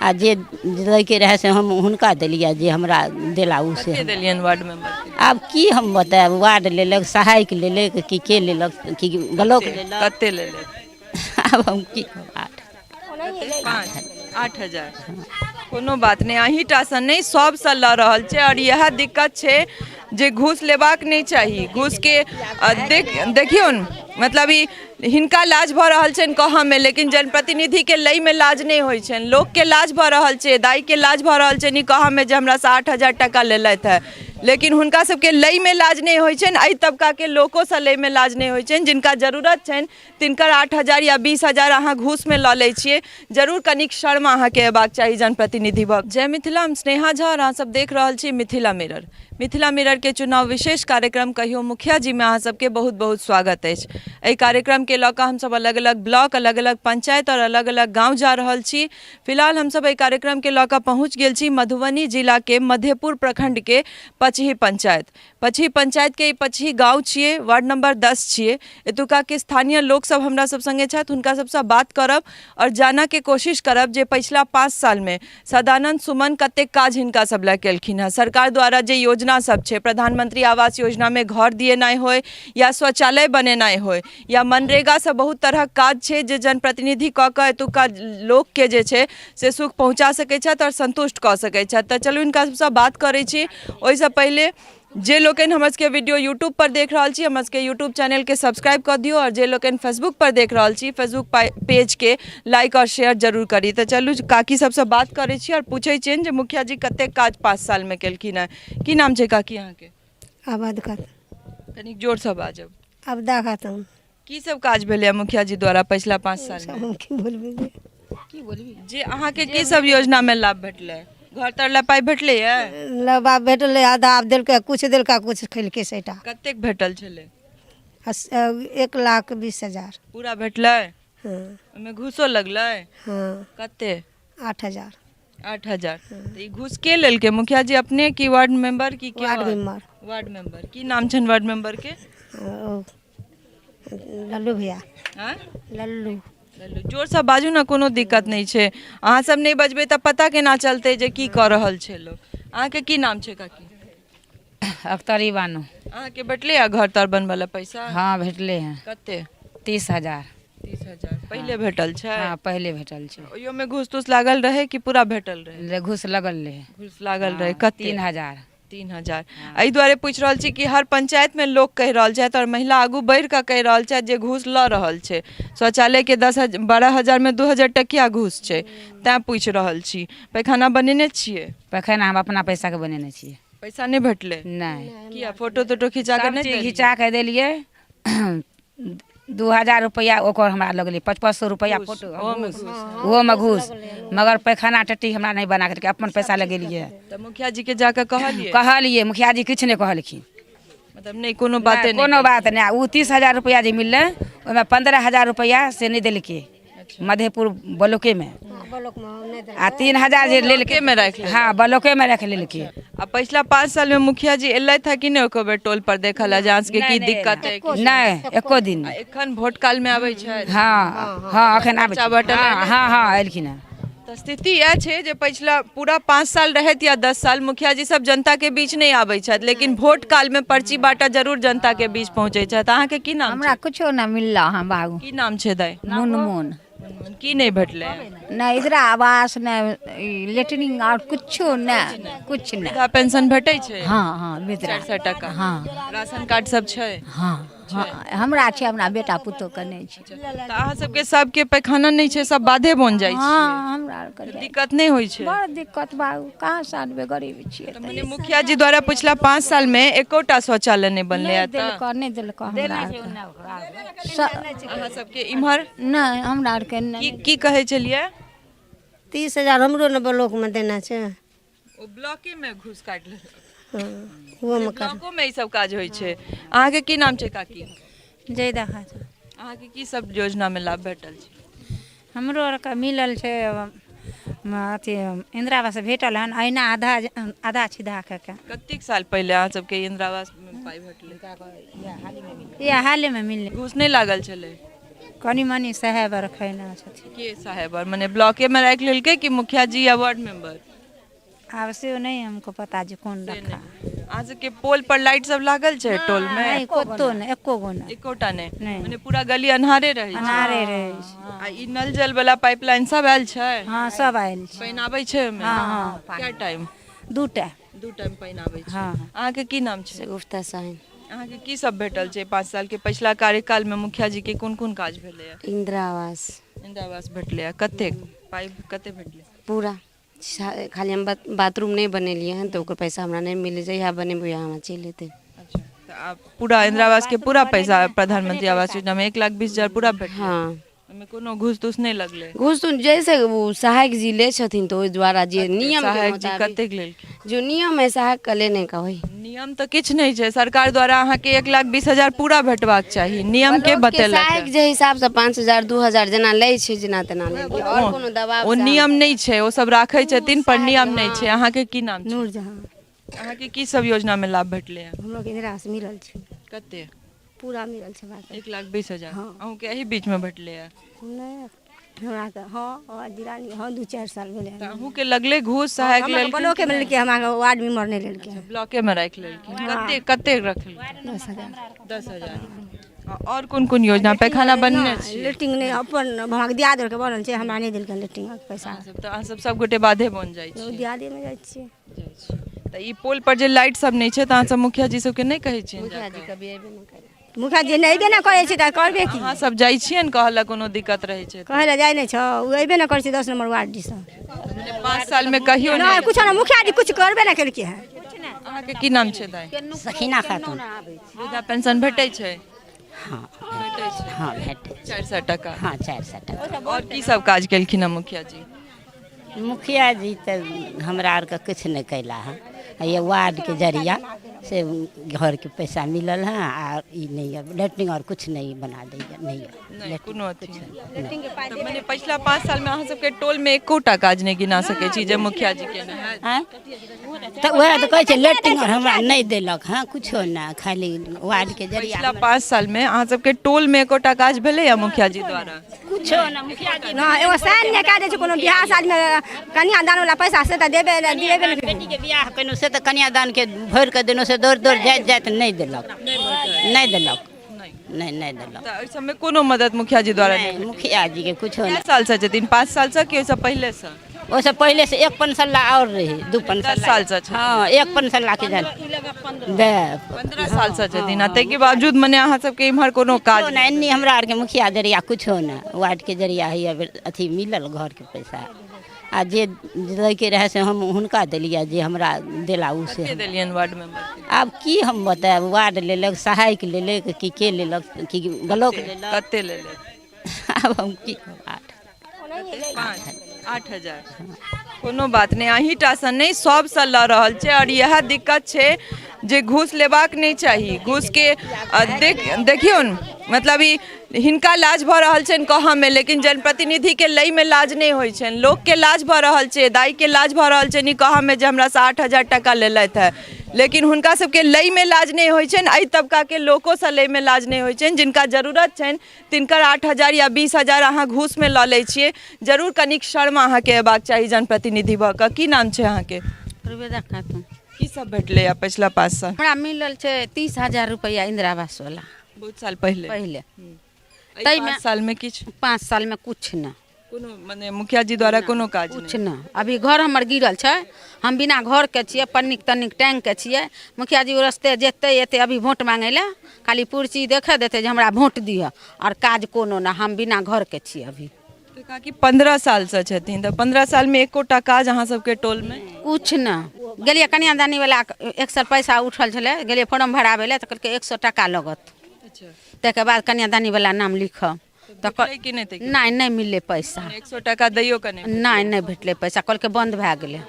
आ जे दैके रहए से हम हुनका देलियै, जे हमरा देला ओ से। कते देलियनि वार्ड मेंबर के? आब की हम बतायब, वार्ड लेलक, सहायक लेलक कि के लेलक, कि ब्लॉक लेलक। कते लेलक? आब हम की कहब, 8। 5 8 हजार। कोनो बात नहि, अहीँटासँ नहि, सभसँ लऽ रहल छै। आओर इएह दिक्कत छै जे घूस लेबाक नहि चाही। घूसके देख देखियौ ने, मतलब ई हिनका लाज भऽ रहल छनि कहऽमे, लेकिन जनप्रतिनिधिके लैमे लाज नहि होइ छनि। लोकके लाज भऽ रहल छै, दाइके लाज भऽ रहल छनि ई कहऽमे जे हमरासँ 8000 टाका लेलथि हेँ, लेकिन हुनका सबके लैमे लाज नहि होइ छनि। एहि तबकाके लोकोसँ लैमे लाज नहि होइ छनि। जिनका जरूरत छनि तिनकर 8000 या 20,000 अहाँ घूसमे लऽ लै छियै। जरूर कनिक शर्म अहाँके अयबाक चाही जनप्रतिनिधि भऽ। जय मिथिला, हम स्नेहा झा आओर अहाँ सब देख रहल छी मिथिला मिरर। मिथिला मिररके चुनाव विशेष कार्यक्रम कहियो मुखिया जीमे अहाँ सबके बहुत बहुत स्वागत अछि। एहि कार्यक्रमके लऽ कऽ हमसब अलग अलग ब्लॉक, अलग अलग पंचायत आओर अलग अलग गाँव जा रहल छी। फिलहाल हमसब एहि कार्यक्रमके लऽ कऽ पहुँच गेल छी मधुबनी जिलाके मधेपुर प्रखण्डके पचही पंचायत। पचही पंचायतके ई पचही गाँव छियै, वार्ड नंबर 10 छियै। एतुकाके स्थानीय लोकसभ हमरा सब सङ्गे छथि, हुनका सबसँ बात करब आओर जानऽके कोशिश करब जे पछिला 5 सालमे सदानन्द सुमन कतेक काज हिनका सब लए केलखिन हँ। सरकार द्वारा जे योजना सब छै, प्रधानमंत्री आवास योजनामे घर दिएनाइ होइ या शौचालय बनेनाइ होइ या मनरेगासँ बहुत तरहक काज छै जे जनप्रतिनिधि कऽ कऽ एतुका लोकके जे छै से सुख पहुँचा सकै छथि आओर सन्तुष्ट कऽ सकै छथि। तऽ चलू, हिनका सबसँ बात करै छी। ओहिसँ पहिले जे लोकनि हमर सबके वीडियो यूट्यूबपर देख रहल छी, हमर सबके यूट्यूब चैनलके सब्सक्राइब कऽ दियौ आओर जे लोकनि फेसबुकपर देख रहल छी, फेसबुक पेजके लाइक आओर शेयर जरूर करी। तऽ चलू, काकी सबसँ बात करै छी आओर पूछै छियनि जे मुखिया जी कतेक काज 5 सालमे केलखिन हेँ। की नाम छै काकी अहाँके? आबाद खातून। कनिक जोरसँ बाजब। आबदा खातून। की सब काज भेलैए मुखिया जी द्वारा पछिला 5 सालमे? हम की बोलबै? की बोलबी जे अहाँके की सब योजनामे लाभ भेटलै? घर तर लए पाइ भेटलैए? लबा भेटलै, आधा आब देलकै, कुछ देलकै, कुछ खेलकै सैटा। कतेक भेटल छलै? 1,20,000। पूरा भेटलै? हँ। ओहिमे घूसो लगलै? हँ। कते? 8000। 8000। तऽ ई घूस के लेलकै, मुखिया जी अपने की वार्ड मेंबर की के? Ward member. Ward member. की नाम छनि वार्ड मेंबर के? ओ लल्लू भैया। आँय? लल्लू। लल्लू। जोरसँ बाजू ने, कोनो दिक्कत नहि छै। अहाँ सब नहि बजबै तऽ पता केना चलतै जे की कऽ रहल छै लोक? अहाँके की नाम छै काकी? अख्तरी बानो। अहाँके भेटलै आ घर तर बनबै लए पैसा? हँ, भेटलै हँ। कते? 30,000। 30,000 पहिले भेटल छै? हँ, पहिले भेटल छै। ओहियोमे घूस तूस लागल रहै कि पूरा भेटल रहै? घूस लगल रहै। घूस लागल रहै। कते? 3000। 3000। एहि दुआरे पूछि रहल छी कि हर पंचायतमे लोक कहि रहल छथि आओर महिला आगू बढ़ि कऽ कहि रहल छथि जे घूस लऽ रहल छै। शौचालयके 10 हजार, 12,000मे 2000 टकिया घूस छै, तैँ पूछि रहल छी। पैखाना बनेने छियै? पैखाना हम अपना पैसाके बनेने छियै। पैसा नहि भेटलै? नहि। किया, फोटो तोटो खिचा कऽ सब नहि चीज देलियै? घिचा कऽ देलियै। 2000 रुपैआ ओकर हमरा लगलै, 5500 रुपैआ फोटो। ओहोमे घूस? ओहोमे घूस, मगर पैखाना टट्टी हमरा नहि बना कऽ देलकै, अपन पैसा लगेलियै। तऽ मुखिया जी के जाकऽ कहलियै? कहलियै, मुखिया जी किछु नहि कहलखिन। मतलब नहि कोनो बाते? नहि, कोनो बात नहि। ओ 30,000 रुपैआ जे मिललै, ओहिमे 15,000 रुपैआ से नहि देलकै मधेपुर ब्लॉकेमे आ 3000 जे लेलकै ब्लॉकेमे राखि लेलकै। हँ, ब्लॉकेमे राखि लेलकै। आ पछिला 5 सालमे मुखिया जी एलथि हँ कि नहि एको बेर टोल पर देखऽ लए जे अहाँ सबके की दिक्कत अइ? नहि, एको दिन आ नहि। एखन भोट कालमे आबै छथि? हँ, एखन आबै बच्चा बटल? हँ, एलखिन हँ। तऽ स्थिति इएह छै जे पछिला पूरा 5 साल रहैत या 10 साल मुखिया जी सब जनता के बीच नहि आबै छथि, लेकिन भोट काल मे पर्ची बाँटा जरूर जनता के बीच पहुँचै छथि। अहाँके की नाम हमरा छै? कुछो नहि मिलल हँ बाबू। की नाम छै दाइ? मुन मुन। की नहि भेटलै? नहि इधरा आवास, नहि ई लेटरिन आओर कुछो नहि, कुछ नहि। वृद्धा पेंशन भेटै छै? हँ, वृद्धा। 400 टका? हँ। राशन कार्ड सब छै? हँ, हमरा छै, हमरा बेटा पुतोहके नहि छै। तऽ अहाँ सबके सबके पैखाना नहि छै, सब बाधे बन जाइ हँ छियै? हमरा आरके तऽ दिक्कत नहि होइ छै? बड़ दिक्कत बाबू, कहाँ से आनबै, गरीब छियै। तऽ मने मुखिया जी द्वारा पछिला 5 साल मे एकोटा शौचालय नहि बनलै नहि तऽ देलकऽ, नहि देलकऽ हमरा आरके। अहाँ सबके इम्हर? नहि, हमरा आरके नहि। की की कहै छलियै? 30,000 हमरो ने ब्लॉकमे देना छै। ओ ब्लॉके मे घूस काटि लेलक? हँ, ओहोमे कर। ब्लॉको मे ई सब काज होइ छै। अहाँके की नाम छै काकी? जयदा खातून। अहाँके की सब योजना मे लाभ भेटल छै? हमरो आरके मिलल छै अथी, इन्दिरा आवास भेटल हन अहिना आधा आधा छिधा कऽ के। कतेक साल पहिले अहाँ सबके इंदिरा आवास मे पाइ भेटलै? इएह हालेमे मिललै। घूस नहि लागल छलै? कनि मनि साहेब रखैने छथिन। के साहेब? मने ब्लॉके मे राखि लेलकै कि मुखिया जी या वार्ड मेंबर? आब से नहि हमको पता जे कोन रखा। अहाँ सबके पोल पर लाइट सब लागल छै टोल मे? नहि, कतौ नहि, एको गो नहि। एकोटा नहि? नहि। मने पूरा गली अन्हारे रहै छै? अन्हारे रहै छै। आ ई नल जल वाला पाइपलाइन सब आयल छै? हँ, सब आयल छै। पानि आबै छै ओहिमे? हँ, हँ। कए टाइम? दू टाइम। दू टाइम पानि आबै छै? हँ। अहाँके की नाम छै? शगुफ्ता साहिन। अहाँके की सब भेटल छै 5 साल के पछिला कार्यकाल मे? मुखिया जी के कोन कोन काज भेलैया? इंदिरा आवास। इंदिरा आवास भेटलैया? कतेक पाइ कते भेटलै? पूरा। खाली हम बाथरूम नहि बनेलियै हन तऽ ओकर पैसा हमरा नहि मिलै। जहिया बनेबै हमरा चलि एतै। अच्छा, तऽ आब पूरा इंदिरा आवास के पूरा पैसा, प्रधानमंत्री आवास योजना मे 1,20,000 पूरा भेटलै? हँ। ओहिमे कोनो घूस तूस नहि लगलै? घूस तूस जैसे ओ सहायक जी लै छथिन तऽ ओहि द्वारा जे नियम के सहायक जी मुताबिक कतेक लेलखिन? जो नियम है सहायक के लेने का वही। नियम तऽ किछु नहि छै। सरकार द्वारा अहाँके 1,20,000 पूरा भेटबाक चाही। नियम के ब्लॉक के बतेलक? सहायक जे हिसाबसँ 5,000 2,000 जेना लै छै, जेना तेना लेलकै, आओर कोनो दबाव ओ नियम नहि छै। ओ सब राखै छथिन पर नियम नहि छै। अहाँके की नाम छै? नूरजहाँ। अहाँके की सब योजना मे लाभ भेटलै हँ? हमरो के इंदिरा आवास मिलल छै। कते? पूरा मिलल छै हमरा के। 1,20,000? हँ। अहूँके एहि बीच मे भेटलै हँ? नहि, हमरा के हँ, और दिरानी हँ, 2-4 साल भेलै। तऽ अहूँके लगलै घूस? सहायक लेलखिन? ब्लॉके मे लेलकै, हमरा के वार्ड मेंबर नहि लेलकै। ब्लॉके मे राखि लेलखिन। कते कते रखलखिन? 10,000। 10,000। आओर कोन कोन योजना? पैखाना बनेने छी? लेट्रिन नहि, अपन हमरा के दियाद के बनल छै, हमरा नहि देलकै लेट्रिन के पैसा। अहाँ सब तऽ अहाँ सब सब गोटे बाधे बन जाइ छी? दियादे मे जाइ छियै। जाइ छी। तऽ ई पोल पर जे लाइट सब नहि छै तऽ अहाँ सब मुखिया जी सबके नहि कहै छियनि? मुखिया जी कभी अयबे नहि करै। मुखिया जी नहि अयबे नहि करै छै तऽ करबे की? अहाँ सब जाइ छियनि कहऽ लए? कोनो दिक्कत रहै छै तऽ? कहै लए जाइ नहि छौ, ओ अयबे नहि करै छै 10 नंबर वार्ड दिस। मने 5 साल मे कहियो नहि नहि? कुछो नहि, मुखिया जी कुछ करबे नहि केलकै हँ। अहाँके की नाम छै दाइ? सखीना खातून। वृद्धा पेंशन भेटै छै? हँ। भेटै छै? हँ, भेटै। 400 टका? हँ, 400 टका। आओर की सब काज केलखिन हँ मुखिया जी? मुखिया जी तऽ हमरा आरके किछु नहि कैला हँ। ये वार्डके जरिया से घरके पैसा मिलल हँ आ ई नहि यऽ लेट्रिन आओर किछु नहि बना दैया, नहि यऽ। नहि कोनो अथी नहि। तऽ मने पछिला 5 साल मे अहाँ सबके टोल मे एकोटा काज नहि गिना सकै छी जे मुखिया जी केने हैत? आँय, तऽ उएह तऽ कहै छै, लेट्रिन आओर हमरा नहि देलक हँ, किछो नहि, खाली वार्डके जरिया। पछिला 5 साल मे अहाँ सबके टोल मे एकोटा काज भेलैया मुखिया जी द्वारा? कुछो नहि मुखिया जी। नहि, एगो साइन नहि कए दै छै। कोनो बियाह शादीमे कन्यादान वाला पैसा से तऽ देबे नहि, दिएबे नहि। बेटीके बियाह केलहुँ से तऽ कन्यादानके भरि कऽ देलहुँ, से दौड़ दौड़ जाइत जाइत नहि देलक, नहि देलक, नहि, नहि देलक। तऽ एहि सबमे कोनो मदद मुखिया जी द्वारा नहि? नहि, मुखिया जीके कुछो कए नहि। सालसँ छथिन? 5 सालसँ कि ओहिसँ पहिलेसँ? ओहिसँ पहिले से एक पनसल्ला आओर रहै, दू पनसल्ला। 10 सालसँ छथिन? हँ, एक पनसल्ला के जान दे। 15 सालसँ छथिन आ ताहिके बावजूद मने अहाँ सबके इम्हर कोनो काज कुछो नहि। एन्नी हमरा आरके मुखिया जरिया कुछो नहि, वार्डके जरिया हैया अथी मिलल घरके पैसा आ जे दैके रहै से हम हुनका देलियै, जे हमरा देला ओ से के देलियनि वार्ड मेंबर के? आब की हम बतायब, वार्ड लेलक, सहायक लेलक कि के लेलक कि ब्लॉक लेलक। कते लेलक? आब हम की कहब, 8 5 8,000। कोनो बात नहि, अहीँटासँ नहि, सभसँ लऽ रहल छै। आओर इएह दिक्कत छै जे घूस लेबाक नहि चाही। घूसके देख देखियौ ने, मतलब ई हिनका लाज भऽ रहल छनि कहऽमे, लेकिन जनप्रतिनिधिके लैमे लाज नहि होइ छनि। लोकके लाज भऽ रहल छै, दाइके लाज भऽ रहल छनि ई कहऽमे जे हमरासँ 8,000 टाका लेलथि हेँ, लेकिन हुनका सबके लैमे लाज नहि होइ छनि। एहि तबकाके लोकोसँ लैमे लाज नहि होइ छनि। जिनका जरूरत छनि तिनकर 8,000 या 20,000 अहाँ घूसमे लऽ लै छियै। जरूर कनिक शर्म अहाँके अयबाक चाही जनप्रतिनिधि भऽ कऽ। की नाम छै अहाँके? रुबेदा खातून। की सब भेटलै पछिला 5 साल? हमरा मिलल छै 30,000 रुपैआ इंदिरा आवास वाला। बहुत साल पहिले? पहिले। एहि ताहिमे 5 सालमे किछु? 5 सालमे किछु नहि। कोनो मने मुखिया जी द्वारा कोनो काज? कुछ नहि। अभी घर हमर गिरल छै, हम बिना घरके छियै, पन्नीक तन्नीक टाँगि के छियै। मुखिया जी ओ रस्ते जेतै एतै अभी वोट मांगै लए, खाली पुर्ची देखे देतै जे हमरा वोट दिअ, आओर काज कोनो नहि। हम बिना घरके छियै अभी। तऽ काकी 15 सालसँ छथिन तऽ 15 सालमे एकोटा काज अहाँ सबके टोलमे? कुछ नहि। गेलियै कन्यादानी वाला, 1 साल पैसा उठल छलै, गेलियै फॉर्म भराबै लए तऽ कहलकै 100 टाका लगत, ताहिके बाद कन्यादानी वाला नाम लिखब। तऽ भेटलै कि नहि ताहिके? नहि, नहि मिललै पैसा। 100 टाका दैयो के नहि? नहि, नहि भेटलै पैसा। कहलकै बन्द भए गेलै,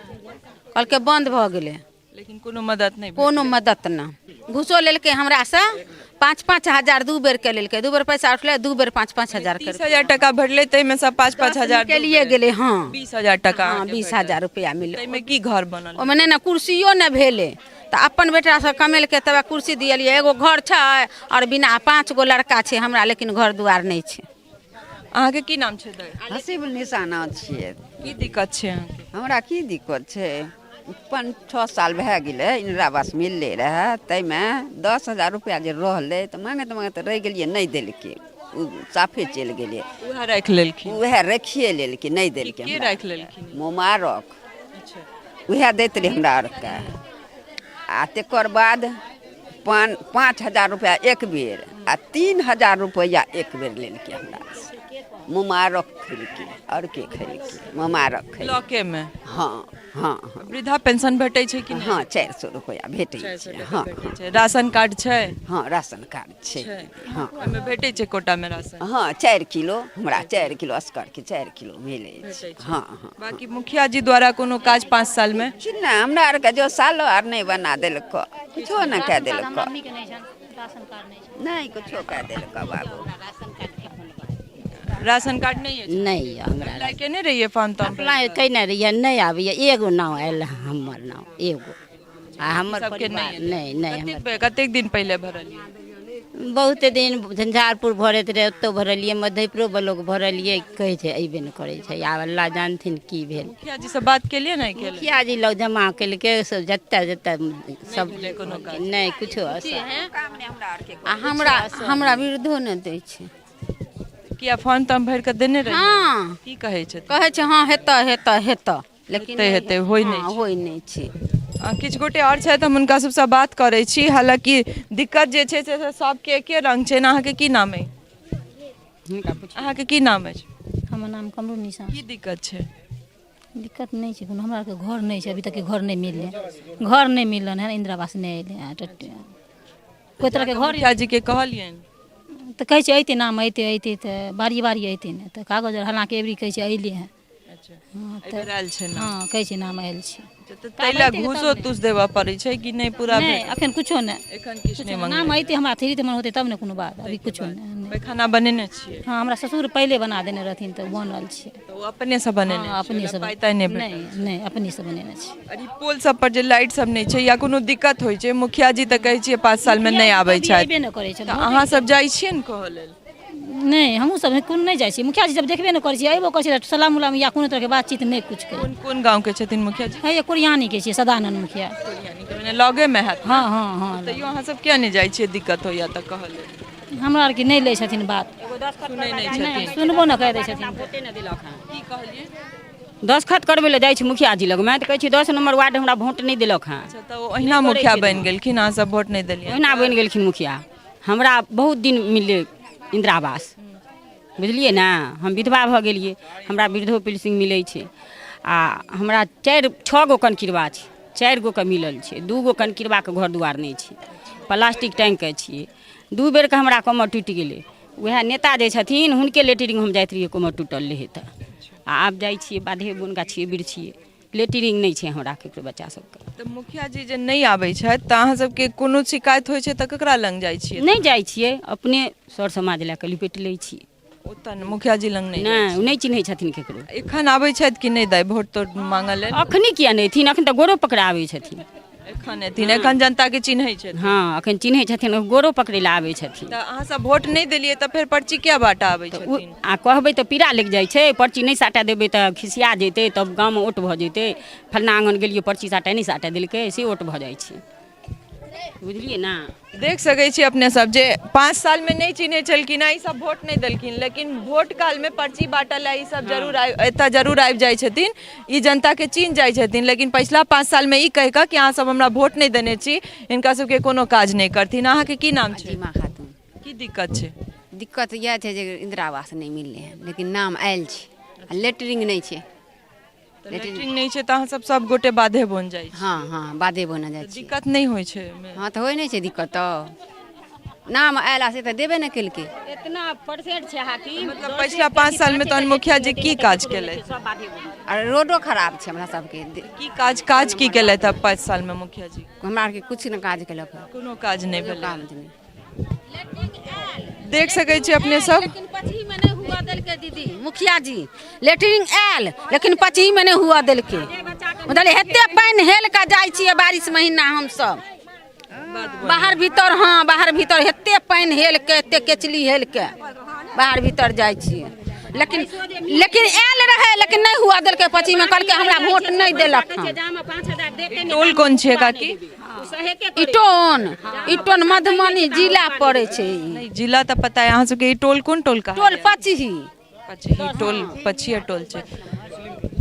कहलकै बन्द भऽ गेलै। लेकिन कोनो मदद नहि? कोनो मदद नहि। घूसो लेलकै हमरासँ 5-5 हजार, 2 बेरके लेलकै। 2 बेर पैसा उठलै, 2 बेर 5-5 हजार के। 30,000 टका भेटलै, ताहिमे सँ 5-5 हजार के लिए गेलै। हँ, 20,000 टका। हँ, 20,000 रुपैआ मिललै। ताहिमे की घर बनल? ओहिमे नहि ने कुर्सियो नहि भेलै, तऽ अपन बेटा सब कमेलकै तब कुर्सी दियलियै। एगो घर छै आओर बिना 5 गो लड़का छै हमरा, लेकिन घर दुआर नहि छै। अहाँके की नाम छै दाइ? हसीब निशाना छियै। की दिक्कत छै अहाँके? हमरा की दिक्कत छै, 5-6 साल भए गेलै इन्दिरा आवास मिललै रहए, ताहिमे 10,000 रुपैआ जे रहलै तऽ माँगैत माँगैत रहि गेलियै, नहि देलकै, ओ साफे चलि गेलै। उएह राखि लेलखिन? उएह राखिए लेलकै, नहि देलकै। के राखि लेलखिन? मुबारक। उएह दैत रहै हमरा आरके। आ तकर बाद 5,000 रुपैआ एक बेर आ 3,000 रुपैआ एक बेर लेलकै हमरा से। मुबारक खेलकै, आओर के खेलकै, मुबारक खेलकै। ब्लॉकेमे? हँ हँ हँ। वृद्धा पेंशन भेटै छै कि नहि? हँ, 400 रुपैआ भेटै छै। हँ। भेटै छै। राशन कार्ड छै? हँ, राशन कार्ड छै। हँ। ओहिमे भेटै छै कोटामे राशन? हँ, 4 किलो हमरा, 4 किलो असगरके 4 किलो मिलै छै। हँ हँ। बाकी मुखिया जी द्वारा कोनो काज 5 सालमे? किछु नहि, हमरा आरके जो सालो आर नहि बना देलको, किछो नहि कए देलको, नहि किछो कए देलको बाबू। राशन कार्ड नहि अछि? नहि यऽ हमरा। अप्लाई केने रहियै फॉर्म तॉर्म? अप्लाई केने रहियै, नहि आबैए। एगो नाम आयल हमर नाम एगो, आ हमर सबके परिवार नहि? नहि नहि। हमर कतेक दिन पहिले भरलियै? बहुत दिन। झंझारपुर भरैत रहै, ओतौ भरलियै, मधेपुरो ब्लॉक भरलियै, कहै छै अयबे नहि करै छै। आब अल्लाह जानथिन की भेल। मुखिया जी से बात केलियै? नहि केलियै? मुखिया जी लग जमा केलकै सब, जते जते सब। भेलै कोनो काज? नहि, कुछो असर। आ हमरा वृद्धो नहि दै छै। किया, फॉर्म तॉर्म भरि कऽ देने रहियै? हँ। की कहै छथिन? कहै छै हँ हेतै हेतै हेतै, लेकिन हेतै, हेतै, होइ नहि हँ, छै। होइ नहि छै। किछु गोटे आओर छथि, हम हुनका सबसँ बात करै छी। हालाँकि दिक्कत जे छै से सबके एके रंग छै ने। अहाँके की नाम अइ? अहाँके की नाम अछि? हमर नाम कमरू निशा। की दिक्कत छै? दिक्कत नहि छै कोनो। हमरा आरके घर नहि छै, अभी तक घर नहि मिललै, घर नहि मिलल है, इन्दिरा आवास नहि अयलै हँ, कोइ तरहके घर। मुखिया जी के कहलियनि? तऽ कहै छै अयतै नाम, अयतै अयतै, तऽ बारी बारी अयतै ने, तऽ कागज आर हालाँकि एबरी कहै छै अयलै हँ। हँ, तऽ एहिबेर आयल छै नाम? हँ, कहै छै नाम आयल छै। तऽ ताहि लए घूसो तूस देबऽ पड़ै छै कि नहि पूरा? नहि, एखन कुछो नहि। एखन किछु नहि नाम मंगलै? अयतै हमरा थ्री तऽ होतै तब ने कोनो बात, अभी कुछो नहि। पैखाना बनेने छियै? हँ, हमरा ससुर पहिले बना देने रहथिन तऽ बनल छै। तऽ ओ अपनेसँ बनेने? हँ, अपनेसँ। पाइ ताइ नहि भेटल? नहि नहि, अपनेसँ बनेने छै। आओर ई पोल सब पर जे लाइट सब नहि छै या कोनो दिक्कत होइ छै, मुखिया जी तऽ कहै छियै 5 सालमे नहि आबै कभी छथि, अयबे नहि करै छै। तऽ अहाँ सब जाइ छियै ने कहऽ लेल? नहि, हमहूँ सब कोनो नहि जाइ छियै। मुखिया जी जब देखबे नहि करै छियै, अयबो करै छियै तऽ सलाम उलाम या कोनो तरहके बातचीत नहि, कुछ के। कोन कोन गाँवके छथिन मुखिया जी? हे, कोरियानीके छियै, सदानन्द मुखिया। मने लगेमे हैत? हँ हँ हँ। तैयो अहाँ सब किया नहि जाइ छियै, दिक्कत होइया तऽ कहऽ लेल? हमरा आरके नहि लै छथिन बात। सुनै नहि नहि छथिन? सुनबो नहि करि दै छथिन। की कहलियै? दस्तखत करबै लए जाइ छी मुखिया जी लगमे तऽ कहै छी 10 नम्बर वार्ड हमरा वोट नहि देलक हँ। अच्छा, तऽ ओ ओहिना मुखिया बनि गेलखिन, अहाँ सब वोट नहि देलियै? ओहिना बनि गेलखिन मुखिया। हमरा बहुत दिन मिललै इन्दिरा आवास, बुझलियै ने? हम विधवा भऽ गेलियै, हमरा वृद्धो पेंशन मिलै छै। आ हमरा 4 6 गो कनकिरबा छै, 4 गोके मिलल छै, 2 गो कनकिरबाके घर दुआर नहि छै, प्लास्टिक टाँगिके छियै। 2 बेरके हमरा कमर टूटि गेलै। उएह नेता जे छथिन हुनके लेटरिंग हम जाइत रहियै, कमर टूटल रहै तऽ। आ आब जाइ छियै बाधे बोन, गाछिए बिरछिए, लेटरिंग नहि छै हमरा ककरो बच्चा सबके। तऽ मुखिया जी जे नहि आबै छथि तऽ अहाँ सबके कोनो शिकायत होइ छै तऽ ककरा लग जाइ छियै? नहि जाइ छियै, अपने सर समाज लए कऽ लिपटि लै छियै। ओतऽ मुखिया जी लग नहि? नहि, ओ नहि चिन्है छथिन ककरो। एखन आबै छथि कि नहि दाइ वोट तोट मांगऽ लेल? अखनी किया नहि एथिन, अखन तऽ गोरो पकड़ा आबै छथिन। एखन एथिन? एखन जनता के चिन्है छथिन? हँ, एखन चिन्है छथिन, गोरो पकड़ै लए आबै छथिन। तऽ अहाँ सब वोट नहि देलियै तऽ फेर पर्ची किया बाँटऽ आबै छथिन? आ कहबै तऽ पीड़ा लागि जाइ छै। पर्ची नहि साटऽ देबै तऽ खिसिया जेतै, तब गाममे ओट भऽ जेतै, फल्लाँ आङ्गन गेलियै पर्ची साटऽ नहि साटऽ देलकै, से ओट भऽ जाइ छै, बुझलियै ने? देख सकै छी अपने सब जे 5 सालमे नहि चिन्है छलखिन हँ ई सब, वोट नहि देलखिन, लेकिन वोट कालमे पर्ची बाँटऽ लए ई सब जरूर एतऽ जरूर आबि जाइ छथिन। ई जनताके चिन्ह जाइ छथिन, लेकिन पछिला 5 सालमे ई कहि कऽ कि अहाँ सब हमरा वोट नहि देने छी, हिनका सबके कोनो काज नहि करथिन। अहाँके की नाम छै? अजीमा खातून। की दिक्कत छै? दिक्कत इएह छै जे इन्दिरा आवास नहि मिललै हन, लेकिन नाम आयल छै आ लेटरिंग नहि छै। तऽ लेटरिंग नहि छै तऽ अहाँ सब सब गोटे बाधे बन जाइ छी? हँ हँ, बाधे बन जाइ छी। दिक्कत नहि होइ छै ओहिमे? हँ, तऽ होइ नहि छै दिक्कत, तऽ नाम आयल आ से तऽ देबे नहि केलकै। एतना परसेंट छै हाकिम। मतलब पछिला 5 सालमे तहन मुखिया जी की काज केलथि? आ रोडो खराब छै हमरा सबके। की काज काज की केलथि आब 5 सालमे मुखिया जी? हमरा आरके किछु नहि काज केलक हँ। कोनो काज नहि कोनो भेलै? काज नहि। देख सकै छी अपने सब। लेकिन पचही में नहीं हुआ देलकै दीदी। मुखिया जी लेटरिन आयल लेकिन पचही में नहीं हुआ देलकै। बुझलियै, एते पानि हेल कऽ जाइ छियै बारिश महीना हमसब बाहर भीतर। हँ, बाहर भीतर एते पानि हेल के, एते केचली हेल के बाहर भीतर जाइ छियै। लेकिन लेकिन आयल रहै, लेकिन नहि हुआ देलकै। पचीमे कहलकै हमरा वोट नहि देलक हन। टोल कोन छियै काकी? इटोन मधुबनी जिला पड़ै छै ई। नहि, जिला तऽ पता है अहाँ सबके, ई टोल कोन टोल का? टोल पचही। पचही टोल, पछिया टोल छै।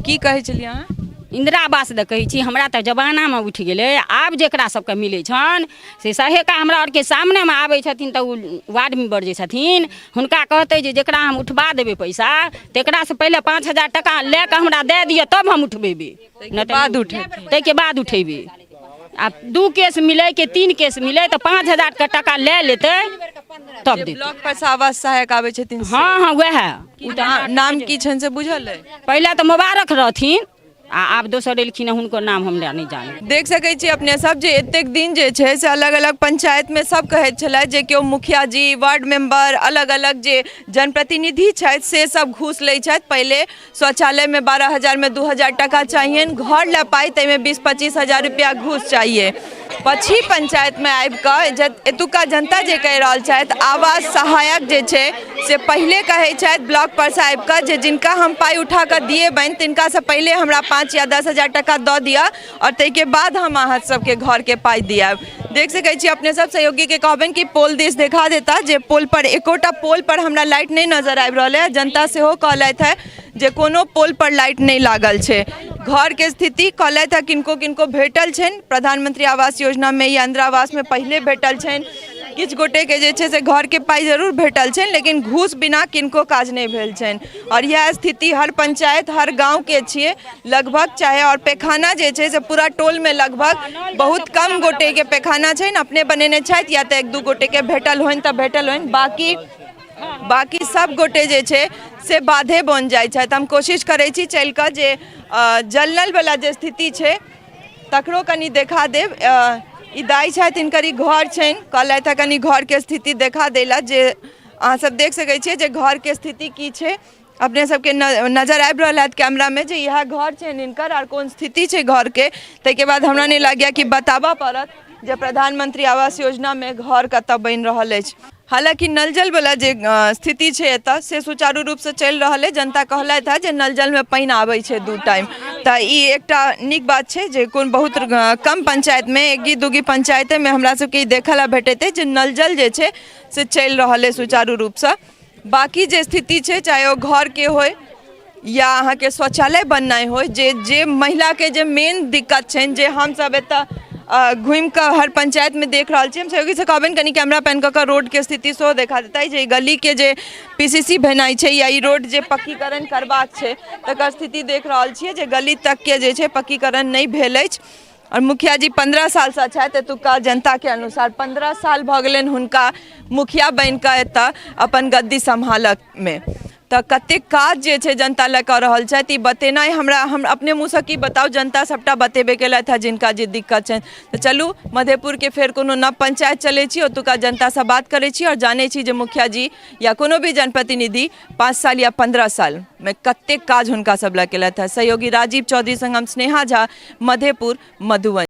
की कहै छलियै अहाँ? इन्दिरा आवास दऽ कहै छी, हमरा तऽ जमानामे उठि गेलै। आब जेकरा सबके मिलै छनि से सहेका हमरा आरके सामनेमे आबै छथिन, तऽ ओ वार्ड मेम्बर जे छथिन हुनका कहतै जे जकरा हम उठबा देबै पैसा तकरासँ पहिले 5000 टका लए कऽ हमरा दए दिअ, तब हम उठबेबै, नहि तऽ बाद उठेथिन। ताहिके बाद उठेबै। आ 2 केस मिलै कि 3 केस मिलै तऽ 5000 के टका लए लेतै तब देतै। ब्लॉक पर से आवास सहायक आबै छथिन से? हँ हँ, वएह। नाम की छनि से बुझल अइ? पहिले तऽ मोबारक रहथिन, आ आब दोसर एलखिन हँ, हुनकर नाम हमरा नहि जानै। देख सकै छी अपने सब जे एतेक दिन जे छै से अलग अलग पंचायतमे सब कहैत छलै जे केओ मुखिया जी, वार्ड मेंबर, अलग अलग जे जनप्रतिनिधि छथि से सब घूस लै छथि। पहिले शौचालयमे 12,000मे 2,000 टका चाहियनि, घर लए पाइ ताहिमे 20-25 हजार रुपया घूस चाहिए। पछी पंचायतमे आबि कऽ एतुका जनता जे कहि रहल छथि, आवास सहायक जे छै से पहिले कहै छथि ब्लॉक पर से आबि कऽ जे जिनका हम पाइ उठा कऽ दिएबनि तिनकासँ पहिले हमरा 5 या 10 हजार टका दऽ दिअ आओर ताहिके बाद हम अहाँ सबके घरके पाइ दियाएब। देख सकै छी अपने सब, सहयोगीके कहबनि कि पोल दिस देखा देता जे पोल पर एकोटा पोल पर हमरा लाइट नहि नजर आबि रहल है। जनता सेहो कहलथि है जे कोनो पोल पर लाइट नहि लागल छै। घरके स्थिति कहलथि है किनको किनको भेटल छनि प्रधानमंत्री आवास योजनामे या इंदिरा आवासमे पहिले भेटल छनि, किछु गोटेके जे छै से घरके पाइ जरूर भेटल छनि, लेकिन घूस बिना किनको काज नहि भेल छनि। आओर इएह स्थिति हर पंचायत हर गाँवके छियै लगभग, चाहे आओर पैखाना जे छै से पूरा टोलमे लगभग बहुत कम गोटेके पैखाना छनि, अपने बनेने छथि या तऽ 1-2 गोटेके भेटल होइन तऽ भेटल होइन, बाकी सब गोटे जे छै से बाधे बनि जाइ छथि। हम कोशिश करै छी चलि कऽ जे जल नलवला जे स्थिति छै तकरो कनि देखा देब। ई दाइ छथि, हिनकर ई घर छनि, कहलथि हँ कनि घरके स्थिति देखा दै लए, जे अहाँ सब देख सकै छियै जे घरके स्थिति की छै। अपने सबके नजर आबि रहल हैत कैमरामे जे इएह घर छनि हिनकर आओर कोन स्थिति छै घरके। ताहिके बाद हमरा नहि लागैए कि बताबऽ पड़त जे प्रधानमंत्री आवास योजनामे घर कतऽ बनि रहल अछि। हालाँकि नल जलवला जे स्थिति छै एतऽ से सुचारू रूपसँ चलि रहल अछि। जनता कहलथि हँ जे नल जलमे पानि आबै छै 2 टाइम, तऽ ई एकटा नीक बात छै जे कोन बहुत कम पंचायतमे, 1 2 पंचायतेमे हमरा सबके ई देखऽ लए भेटैत अछि जे नल जल जे छै से चलि रहल अछि सुचारू रूपसँ। बाकी जे स्थिति छै, चाहे ओ घरके होइ या अहाँके शौचालय बननाइ होइ, जे महिलाके जे मेन दिक्कत छनि, जे हमसब एतऽ घुमि कऽ हर पंचायतमे देख रहल छी। हम सहयोगीसँ कहबनि कनि कैमरा पैन कऽ कऽ रोडके स्थिति सेहो देखा देतै जे गलीके जे PCC भेनाइ छै या ई रोड जे पक्कीकरण करबाक छै तकर स्थिति देख रहल छियै जे गली तकके जे छै पक्कीकरण नहि भेल अछि। आओर मुखिया जी 15 सालसँ छथि एतुका जनताके अनुसार 15 साल भऽ गेलनि हुनका मुखिया बनि कऽ एतऽ अपन गद्दी सम्हालऽमे, तऽ कतेक काज जे छै जनता लए कऽ रहल छथि ई बतेनाइ हमरा, हम अपने मुँहसँ की बताउ, जनता सबटा बतेबे केलथि हँ जिनका जे दिक्कत छनि। तऽ चलू मधेपुरके फेर कोनो नव पंचायत चलै छी, ओतुका जनतासँ बात करै छी आओर जानै छी जे मुखिया जी या कोनो भी जनप्रतिनिधि 5 साल या 15 सालमे कतेक काज हुनका सब लए केलथि हँ। सहयोगी राजीव चौधरी संग हम स्नेहा झा, मधेपुर, मधुबनी।